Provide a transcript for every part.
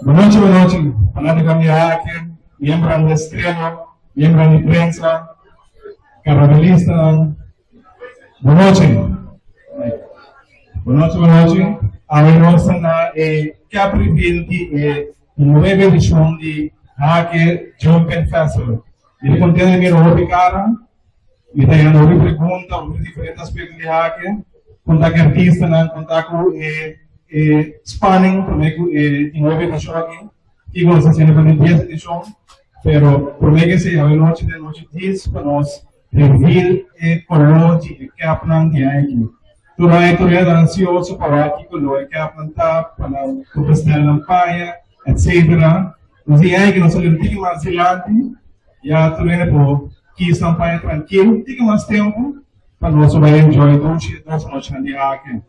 Bon nochi, bon nochi, fanáticonan di Hake, miembronan di Estreno, miembronan di prensa, carnavalistanan. Bon nochi. Bon nochi, bon nochi. Awe nos ta na e Cap Reveal di e nuebe edicion di Hake Jumping Festival. Mi ta contento di mira hopi cara. Mi ta hañando hopi pregunta over di diferente aspecto di Hake. Con ta cu e artistanan, con ta cu e e spanning prome cu e nuebe edicion aki. Kiko nos ta haciendo pa di dies edicion. Pero prome cu esey awe nochi ta e nochi dies pa nos Reveal e koló di e kèpnan di aña. Tur aña tur hende ta ansioso pa wak ki koló e kèpnan ta, pa nan por bestèl nan paña, etsetera. Nos di aña ke nos a leu un tiki mas dilanti, ya tur hende por kis nan paña trankil un tiki mas tempu pa nos por bai enjoy dushi e dos nochinan di hake.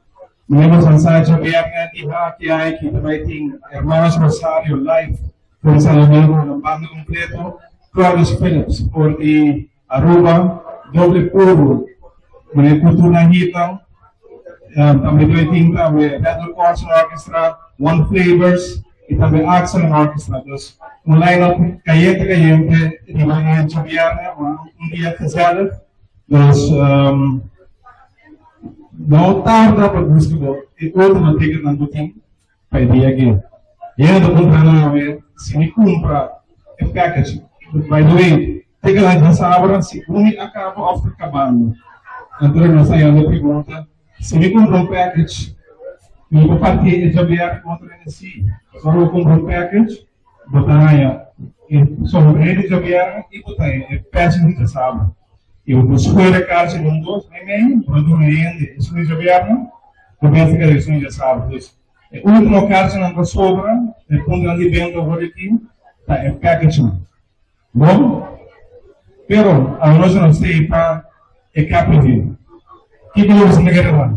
Manera nos a sa djabièrnè di hake aña aki ta bai tin Hermanos Rosario live. For di San Domingo nan banda completo, Claudius Phillips for di Aruba, Doble Puro, manera cu tur nan hitnan, tambe lo e tin tambe Randall Carson Orchestra, One Flavors y tambe Axel Orchestra. Dus un line-up cayente cayente riba e djabierne, un dia gezellig. Dus no tarda pa busca bo e ultimo ticketnan cu tin. Pa e dia aki. Hende ta puntra nan awe si mi kumpra e package. By the way, te keda djasabra segun mi a kaba òf ta kabando? Anto nos ta yanda pregunta, si mi kumpra un package, mi por partié e djabièrnè ku otro hende? Sí. Ora bo kumpra un package, bo ta haña e sombré di djabièrnè i bo ta haña e pèchi di djasabra. I bo por skohe e karchi den dos meimei, bo ta duna hende esun di djabièrnè, bo mester keda esun di djasabra. Dus, e último karchinan ku sobra, e puntonan di benta awor aki, ta e packagenan. Bon? Pero, anochi nos ta ei pa e cap review. Kiko lo boso ta kere sa?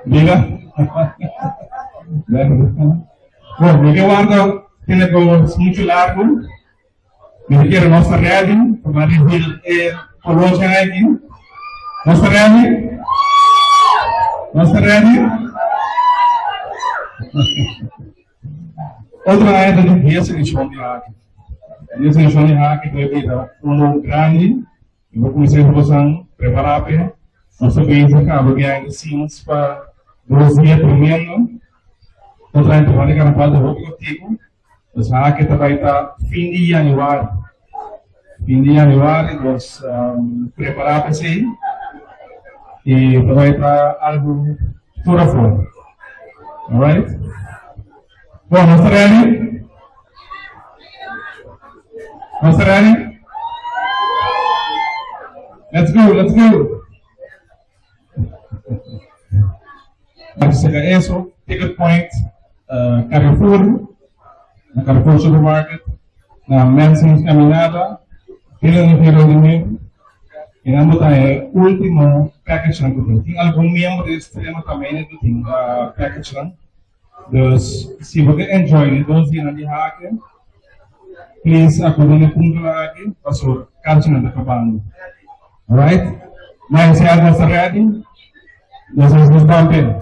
Diga. Bon, mi ke warda tene ku muchu largu. Mi ta kere nos ta ready pa bai reveal e colornan aki. Nos ta ready? Nos ta ready? Otro aña ta tin dies edicion di haki. Dies edicion di haki ta bira uno grandi. Mi por cuminsa bisa bosan prepara p'e. Nos ta bezig caba behind the scenes pa dos dia tremendo. Otro aña ta wak di carnaval ta hopi contigo. Nos hake ta bai ta fin di januari. Fin di januari nos prepara pa esei y ta bai ta algo tur afo. Alright? Bon, nos ta ready? Nos ta ready? Let's go, let's go! Acerca eso, Ticket Point, Carrefour, na Carrefour Supermarket, na Mensing's Caminada, Villa de Giro di Miembro, y nan bo ta e ultimo packagenan cu tin. Tin algun miembro di Estreno tambe cu tin packagenan. Dus, si bo ke enjoy e dos dianan di hake, please acudi na e puntonan aki, pasobra karchinan ta kabando. Alright? Nice, ya nos ta ready? Nos nos bump in.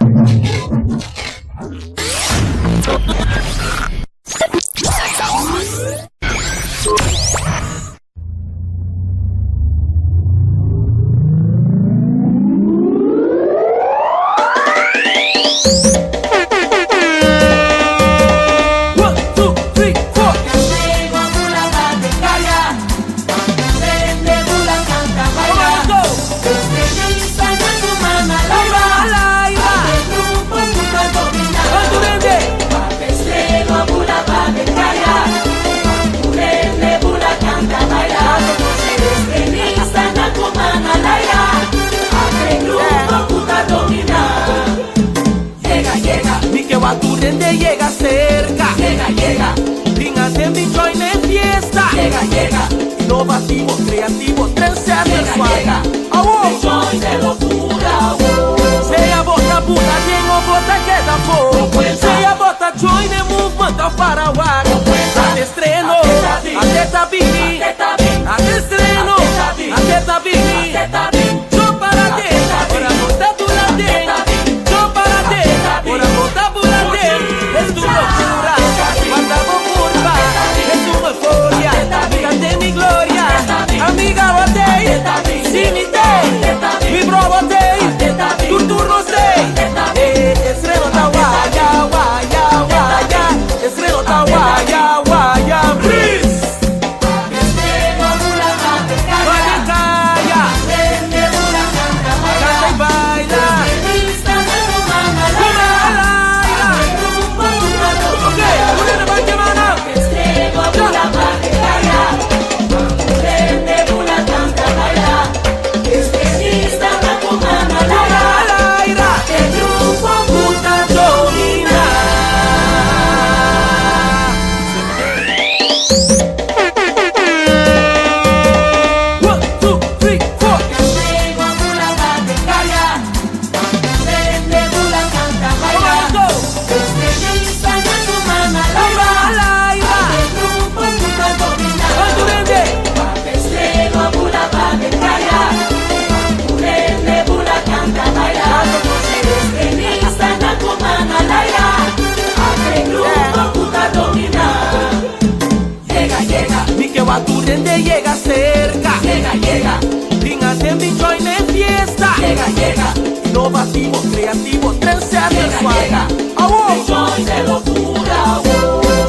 Inovativo, creativo, trendsetter swag. Awo!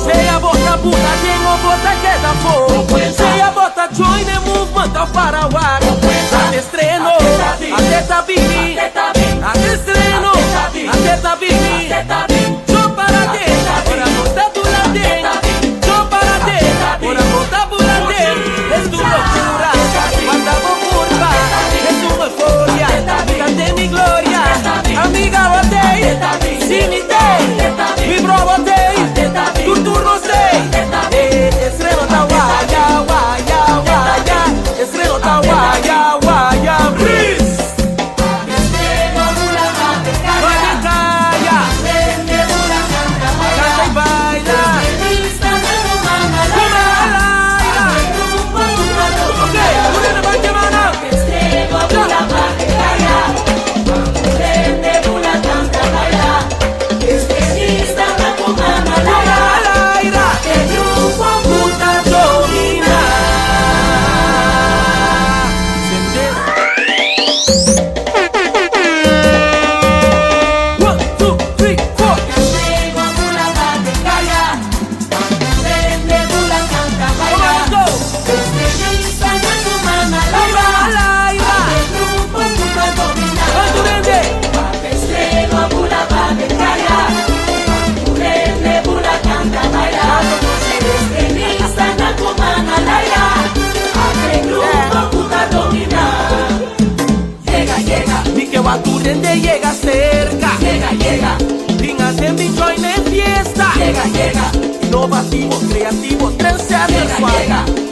Sea bo ta bula den of bo ta keda afo. Sea bo ta join the movement of para wak. Ate estreno, ate ta bini. Ate estreno, ate ta bini. Jump para den, ora bo ta bula den. Jump para den, ora bo ta bula den. Es tu locura, manda bo curva. Es un euforia, mi ta den mi gloria. Amiga bo tey, si mi tey, mi bro bo tey, tur tur nos tey. Eh, estreno ta waya, waya, waya. Estreno ta waya, waya. Freeze! Bate caya, canta y baila. Kuma alaira. Ok, una bate mana. Kuma alaira. Cu ta domina. Sende. One, two, three, four. Come on, let's go. Kuma alaira. Canto rende. Mi ke wak tur hende yega cerca. Yega, yega. Bin aden bin join e fiesta. Yega, yega. Inovativo, creativo, trendsetter swag.